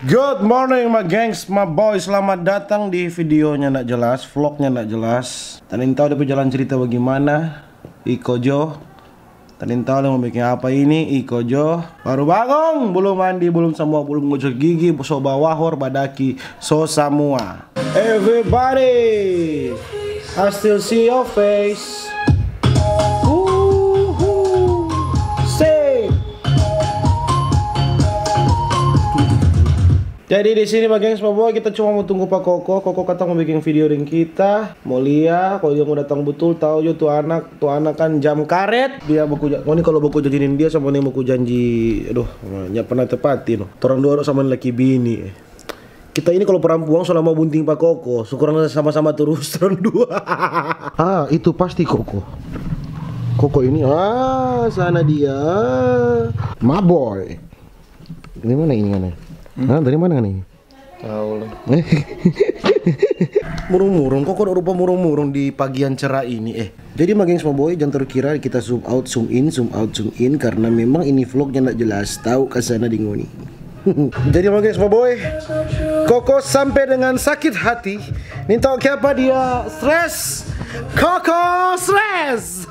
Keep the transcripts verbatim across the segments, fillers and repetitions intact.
Good morning, my gengs, my boys. Selamat datang di videonya ndak jelas, vlognya ndak jelas. Tadi tau dia pe jalan cerita bagimana, iko jo. Tadi tau dia mo biking apa ini, iko jo. Baru bangong, belum mandi, belum samua, belum gosok gigi, so bawahor, badaki, so samua. Everybody, I still see your face. Uhu. Say. Jadi di sini, my gengs, my boy, kita cuma mo tunggu pa Koko. Koko kata mo biking video deng kita. Mo lia, kalo dia mo datang butul, tau jo tu anak, tu anak kan jam karet. Dia baku ja-, ngoni kalo baku janji deng dia sama ngoni baku janji, aduh, nya pernah tepati no. Torang dua sama laki bini. Kita ini kalo parampuang so lama bunting pa Koko, so kurang sama-sama turus torang dua. Ah, itu pasti Koko. Koko ini, ah, sana dia. My boy. Dari mana ini ngana? Hmm? Hah, dari mana ngana ini? Tahu lah. Murung-murung, Koko rupa murung-murung di pagi yang cerah ini, eh. Jadi, my gengs, my boy, jang terkira kita zoom out, zoom in, zoom out, zoom in, karena memang ini vlognya ndak jelas, tau kasana di ngoni. Jadi, my gengs, my boy, Koko sampe dengan sakit hati. Nih tau kiapa dia stres? Koko stres.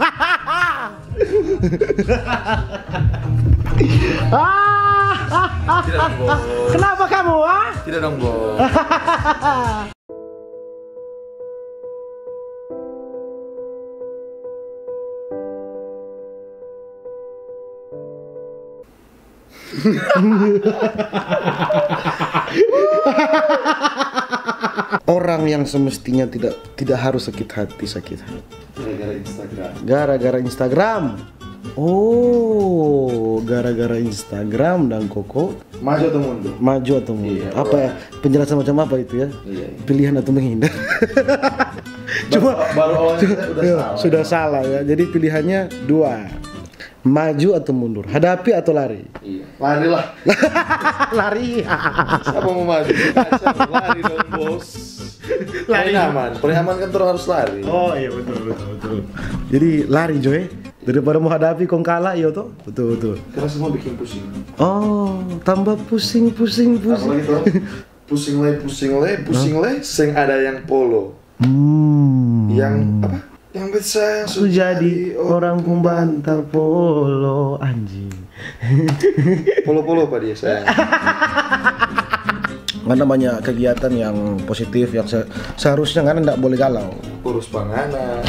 Ah, Tidak dong, Bos. Kenapa kamu, ah? Tidak dong, Bos. Orang yang semestinya tidak tidak harus sakit hati, sakit hati. Gara-gara Instagram. Gara-gara Instagram. Oh, gara-gara Instagram dan Koko Maju atau mundur? Maju atau mundur? Iya, Apa ya? Penjelasan macam apa itu ya? Iya, iya. Pilihan atau menghindar? Cuma Baru awalnya kita udah ya, salah. Sudah salah ya. Jadi pilihannya dua. Maju atau mundur? Hadapi atau lari? Iya. Lari lah. Lari. Siapa mau maju? Kacau, lari dong, Bos. Paling aman. Paling aman kan terus harus lari. Oh iya, betul betul betul. Jadi lari, Joy. Daripada mau hadapi kong kalah, iyo to? Betul betul. Karena semua bikin pusing. Oh, tambah pusing pusing pusing. Apalagi tuh pusing lei, pusing lei, pusing lei, seng ada yang polo. Hmm. Yang apa? Yang bet sayang Su jadi orang pung bantal polo, anjing. Polo-polo apa dia sayang? Ngana banyak kegiatan yang positif yang se- seharusnya ngana ndak boleh galau. Urus pangana,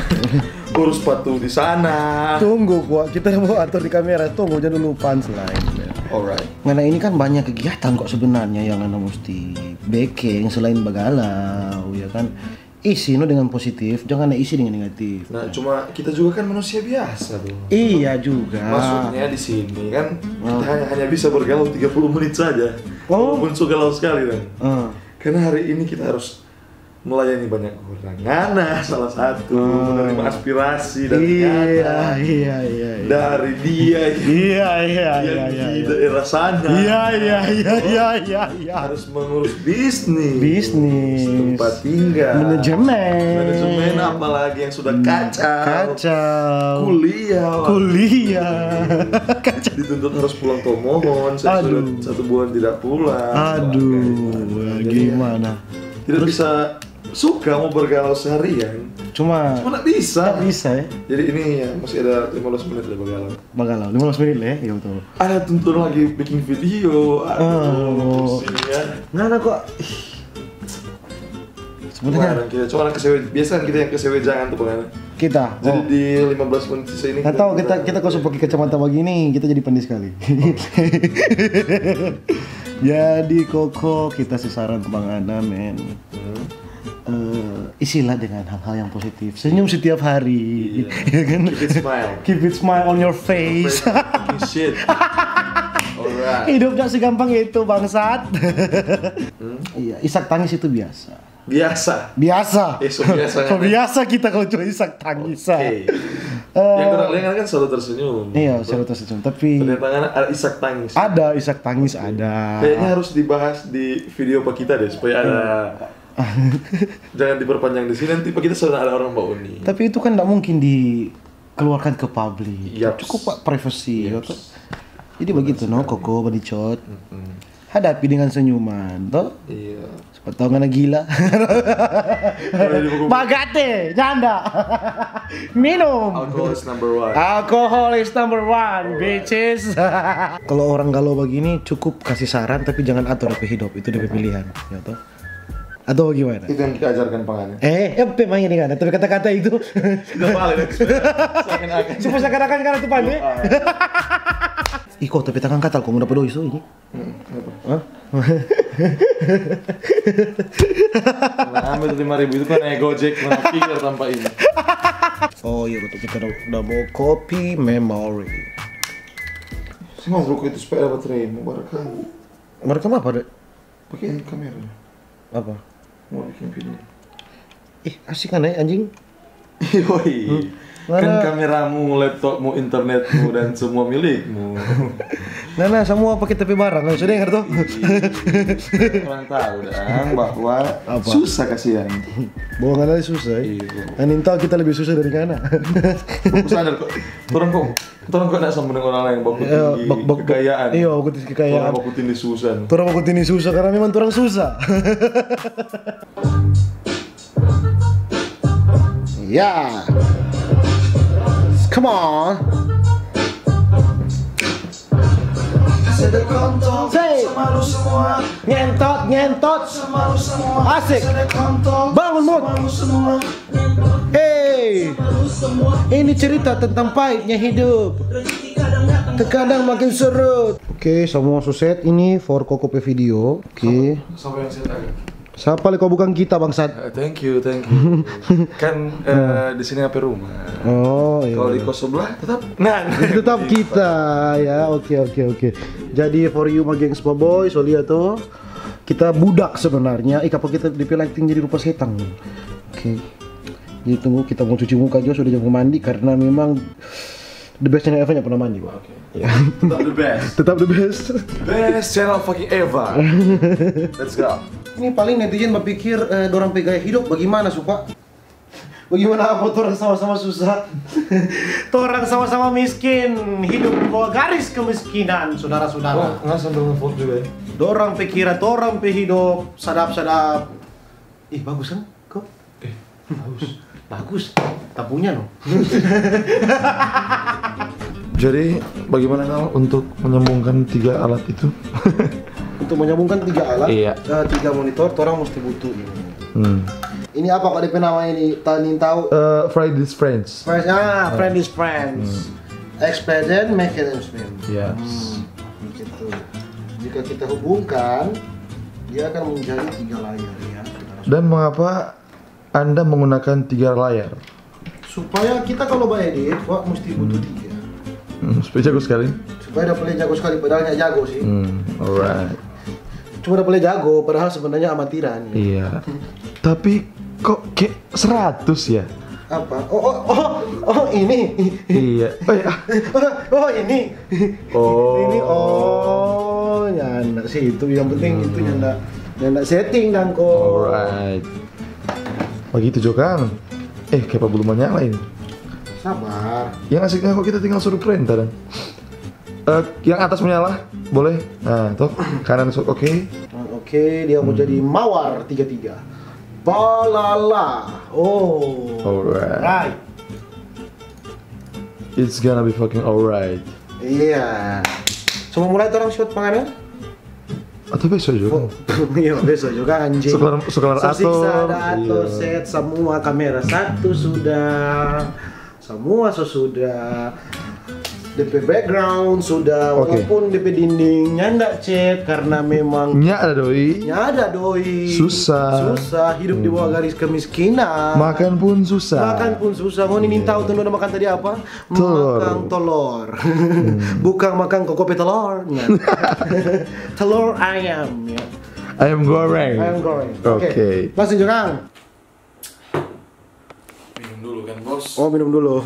urus patu di sana. Tunggu, gua kita mau atur di kamera. Tunggu, jangan dulu punchline. Alright. Ngana ini kan banyak kegiatan kok sebenarnya yang ngana mesti bekeng selain bagalau, ya kan? Isi no dengan positif, jangan isi dengan negatif. Nah, cuma kita juga kan manusia biasa dong. Iya juga. Maksudnya di sini kan kita hanya, hanya bisa bergaul tiga puluh menit saja. Oh. Walaupun so galau sekali kan. Eh, Karena hari ini kita harus melayani banyak orang. Ngana salah satu menerima aspirasi dari iya, Ngana, iya, iya, iya. dari dia Iya, iya, iya, yang iya. di daerah sana. Iya, iya, iya, iya, iya, iya. Harus mengurus bisnis, Bisnis. tempat tinggal, Manajemen. manajemen, apalagi yang sudah kacau, Kacau. Kuliah, Kuliah. Kacau. Dituntut harus pulang ke mohon, saya Aduh. sudah satu bulan tidak pulang. Aduh, Jadi, gimana? Tidak bisa suka mau bergalau seharian. Cuma Mana bisa? Nggak bisa ya. Jadi ini ya masih ada lima belas menit lah bergalau. Bagalau, lima belas menit lah ya, iya betul. Ada tuntun lagi bikin video. Aduh, Oh. Pusing ya. Ngana kok. Ih. Sebenarnya Kemarin kita cuma kesewe, biasa kan kita yang kesewe jangan tuh kemarin. kita. Jadi Oh. Di lima belas menit sisa ini Nggak tahu kita kita kok pakai kacamata begini, kita jadi pendek sekali. Jadi Koko, kita sesaran pangana, men. Eh, isilah dengan hal-hal yang positif. Senyum setiap hari. Iya. Ya kan? Keep it smile. Keep it smile on your face. Fucking shit. Alright. Hidup gak segampang itu, bangsat. Iya, isak tangis itu biasa. Biasa. Biasa. Eh, so biasa So kan? Biasa kita kalau cuma isak tangis. Oke. Eh, Yang orang lihat kan selalu tersenyum. Iya, selalu tersenyum. Tapi Ternyata kan ada isak tangis. Ada isak tangis, ada. Kayaknya harus dibahas di video apa kita deh supaya ada. Jangan diperpanjang di sini, nanti kita sudah ada orang bauni. Tapi itu kan nggak mungkin dikeluarkan ke publik. Yaps. Cukup, Pak, privacy, ya Yaps. toh? Jadi begitu, no, Koko, Badicot. Mm-mm. Hadapi dengan senyuman, toh? Iya. Siapa tahu ngana gila. Kalau di buku Bagate, janda. Minum. Alcohol is number one. Alcohol is number one, bitches. Kalau orang galau begini, cukup kasih saran, tapi jangan atur depe hidup, itu depe pilihan, ya toh? Atau gimana? Itu yang kita ajarkan pangana. Eh, eh, pe main dengan, tapi kata-kata itu. Kita balik, seakan-akan. Supaya seakan-akan kan itu, Pan, ya? Ah. Ih, kok tapi tangan katal, kok mau dapat doi so ini? Hmm, apa? Hah? Nah, ambil tuh lima ribu itu kan naik Gojek, mana pikir tanpa ini. Oh iya, betul, kita udah, udah bawa kopi memory. Sih mau buku itu supaya dapat remu, baru kan. Baru kan apa, Dek? Pakai kamera. Apa? Mau bikin video. Ih, asik kan, eh, anjing? Yoi. Hmm. Kan mana kameramu, laptopmu, internetmu, dan semua milikmu. Nah, nah, semua pakai tapi barang, eh, sudah dengar tuh? Iya. Orang tahu dong bahwa apa? Susah kasihan. Bawa ngana susah, eh? Iya. Anin tahu kita lebih susah dari ngana. Aku sadar kok. Orang kok Torang kok nda sama deng orang laeng baku tinggi kekayaan. Iya, baku tinggi kekayaan. Torang baku tinggi susah. Torang baku tinggi susah karena memang torang susah. Ya. Come on. Say. Ngentot, ngentot. Asik. Bangun, Mut. Hey, ini cerita tentang pahitnya hidup. Terkadang makin surut. Oke, semua so set ini for Koko pe video. Oke. Sapa, sapa yang set lagi? Sapa lagi kok bukan kita, bangsat? Eh, thank you, thank you. Kan, eh, di sini apa rumah? Oh, iya. Kalau di kos sebelah tetap, nah, tetap kita, ya. Oke, oke, oke. Jadi for you, my gengs, my boy, so lihat tuh. Kita budak sebenarnya. Ih, kapa kita depe lighting jadi rupa setang nih? Oke. Jadi tunggu, kita mau cuci muka juga, sudah jago mandi karena memang the best channel ever yang pernah mandi, Pak. Oke. Ya. Tetap the best. Tetap the best. Best channel fucking ever. Let's go. Ini paling netizen berpikir, eh, dorang pe gaya hidup bagaimana, suka? Bagaimana apa torang sama-sama susah? Torang sama-sama miskin, hidup di bawah garis kemiskinan, saudara-saudara. Oh, nggak sambil nge-vlog juga ya? Dorang pe kira, torang pe hidup sadap-sadap. Ih, bagus kan? Kok? Eh, bagus. Bagus. Tapunya no. Jadi, bagaimana kau untuk menyambungkan tiga alat itu? Untuk menyambungkan tiga alat, iya, eh, tiga monitor, torang mesti butuh ini. Hmm. Ini apa kok depe nama ini? Tanin tahu? Eh, Friend is Friends. Friends, ah, Friend is Friends. Hmm. Expedient mechanism. Yes. Hmm, begitu. Jika kita hubungkan, dia akan menjadi tiga layar, ya. Dan mengapa Anda menggunakan tiga layar? Supaya kita kalau ba edit, wah, mesti butuh tiga. Hmm, supaya jago sekali. Supaya dapa lia jago sekali, padahal nggak jago sih. Hmm, alright. Cuma dapa lia jago, padahal sebenarnya amatiran. Iya. Tapi kok kayak seratus ya? Apa? Oh, oh, oh, oh, ini. Iya. Oh, ya. Oh, oh, ini. Oh. Ini, oh, nyanda sih itu. Yang penting itu nyanda, nyanda setting dang kok. Alright. Begitu jo kang. Eh, kenapa belum nyala ini? Sabar. Yang asiknya kok kita tinggal suruh perintah dang. Eh, yang atas menyala, boleh. Nah, toh, kanan so-, oke. Oke, dia mau jadi mawar tiga tiga. Balala. Oh. Alright. Right. It's gonna be fucking alright. Iya. So, mo mulai torang shot pangana? Atau besok juga? Oh, iya, besok juga, anjing. Sekolah, sekolah so, siksa atau, ada atau iya. Set semua kamera satu sudah. Semua so sudah. Depe background sudah, oke. Walaupun depe dinding nyanda cat karena memang nyanda doi. Nyanda doi. Susah. Susah hidup di bawah garis kemiskinan. Makan pun susah. Makan pun susah. Ngoni nin tau tu dong makan tadi apa? Telur. Makang telur. Hmm. Bukang makang koko pe telur. Nah. Telur ayam, ya. Ayam goreng. Ayam goreng. Oke. Oke. Langsung jo kang. Minum dulu kan, Bos. Oh, minum dulu.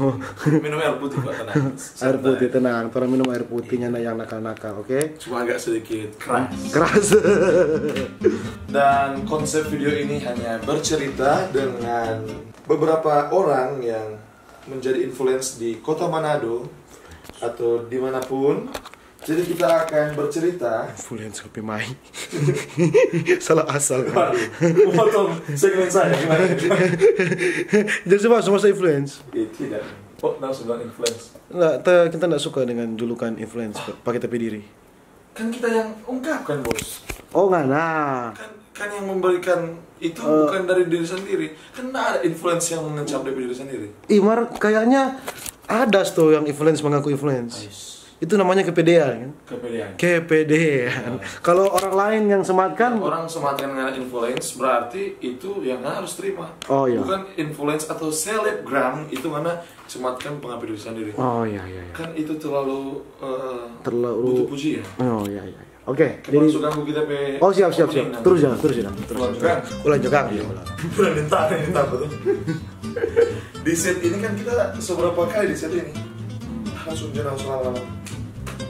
Minum air putih kok, tenang. Air putih, tenang. Torang minum air putihnya yang nakal-nakal, oke? Cuma agak sedikit keras. Keras. Dan konsep video ini hanya bercerita dengan beberapa orang yang menjadi influence di kota Manado atau dimanapun, Jadi kita akan bercerita. Influence kopi mai. Salah asal. Waduh, potong segmen saya gimana? Jadi semua semua saya influence. Eh, tidak. Oh, langsung bilang influence. Nggak, te- kita nggak suka dengan julukan influence pakai tapi diri. Kan kita yang ungkapkan, bos. Oh ngana. Kan kan yang memberikan itu bukan dari diri sendiri. Kan nggak ada influence yang mengencap dari diri sendiri. Imar kayaknya ada tuh yang influence mengaku influence. Itu namanya kepedean kan? Kepedean. Kepedean. Kalau orang lain yang sematkan, Orang sematkan dengan influence, berarti itu yang harus terima. Oh, iya. Bukan influence atau selebgram itu mana sematkan pengapi diri sendiri. Oh iya iya iya. Kan itu terlalu eh, Terlalu butuh pujian. Oh iya iya. Iya. Oke. Kita Jadi masuk ganggu kita pe Oh siap siap siap. opening Terus nanti. Jalan, terus Jalan. Terus. Ulang juga. Ulang juga. Iya. Ulang. Udah minta ini minta apa tuh? Di set ini kan kita seberapa kali di set ini? Langsung jangan langsung lama-lama.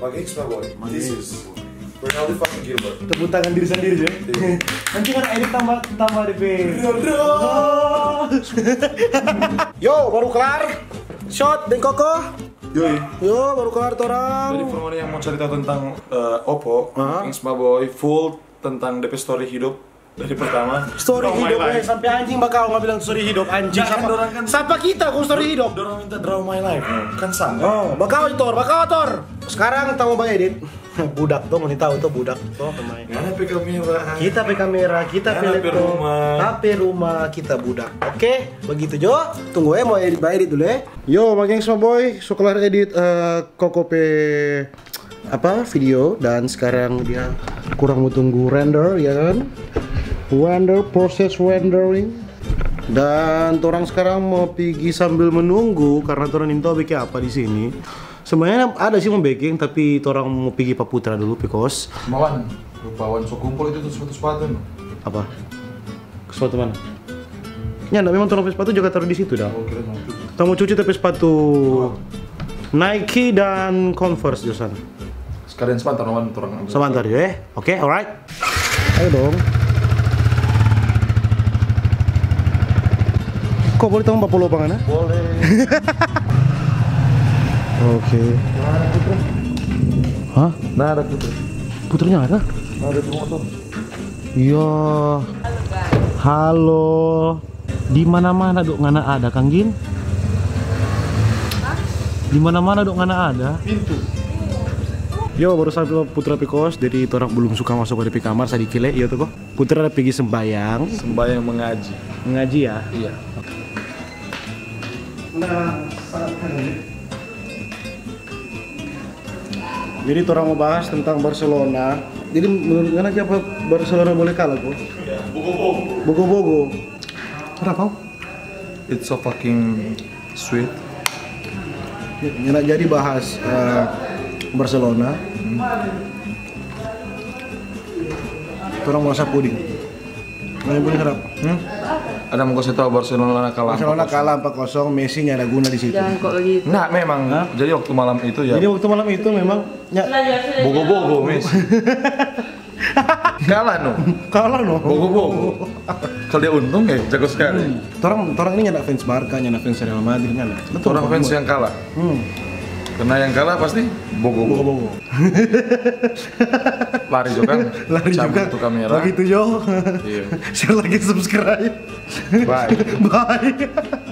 Pakai X boy. This is Rinaldi fucking Gilbert. Tepuk tangan diri sendiri ya. Nanti kan edit tambah tambah D P. Yo, baru kelar. Shot deng koko. Yoi. Yo, baru kelar Jadi torang. Permoni yang mau cerita tentang eh, Oppo, Aha. X boy full tentang D P story hidup dari pertama. Story Draw My hidup Life. Eh, sampai anjing bakal nggak bilang story hip anjing. Nah, kan Siapa, dorang kan- siapa kita kong story hidup? Dorang minta draw my life, kan sama. Oh, bakal tor, bakal tor. Sekarang kita mau edit. Budak tuh, mau tahu tuh budak tuh pemain. Ngana pe kamera. Kita pe kamera, kita pe Ngana pe laptop, rumah. Kita pe rumah, kita budak. Oke, begitu jo. Tunggu ya mau edit, edit dulu ya. Yo, Bang Gengs, my boy, so kelar edit eh, Koko pe apa video dan sekarang dia kurang mau tunggu render ya kan? Render, proses rendering. Dan orang sekarang mau pergi sambil menunggu karena orang nintau bikin apa di sini. Sebenarnya ada sih mau bikin tapi orang mau pergi pa Putra dulu because Mawan, rupawan so kumpul itu tuh sepatu-sepatu no. Apa? Ke sepatu mana? Ya, nda, memang torang pe sepatu juga taruh di situ dah. Oh, kira mau tuh. Kita mau cuci tapi sepatu Nike dan Converse di sana. Sekalian sebentar, Mawan, orang ambil. Sebentar ya, eh. Oke, alright. Ayo dong. Kok boleh tolong bawa lobang, Ana? Boleh. Oke. Hah? Nah, ada Putri. Putranya ada? Ada di motor. Iya. Halo. Di mana-mana dok ngana ada, Kang Gin? Di mana-mana dok ngana ada. Pintu. Yo, baru sampai Putra pe kos, jadi torang belum suka masuk ke kamar sadiki le, iya tuh kok. Putra ada pergi sembayang. Sembahyang mengaji. Mengaji ya? Iya. Nah, sangat. Jadi torang mau bahas tentang Barcelona. Jadi menurut ngana siapa Barcelona boleh kalah kok? Bogo-bogo. Kenapa? It's so fucking sweet. Ngana jadi bahas eh, Barcelona. Torang mau rasa puding. Mana yang puding harap? Hmm? Ada mau kasih tahu Barcelona kalah. Barcelona kalah empat kosong, Messi nyanda guna di situ. Jangan kok begitu. Nah, memang. Jadi waktu malam itu ya. Jadi waktu malam itu memang ya, Bogo-bogo, Messi. Kalah no. Kalah no. Bogo-bogo. Kalau dia untung ya jago sekali. Torang torang ini nyanda fans Barca, nyanda fans Real Madrid, nyanda. Orang fans yang kalah. Hmm. Karena yang kalah pasti bogo-bogo. Bogo-bogo. Lari juga kan. Lari Cabut juga. Tuh kamera. Begitu jo. Iya. Share lagi subscribe. Bye. Bye.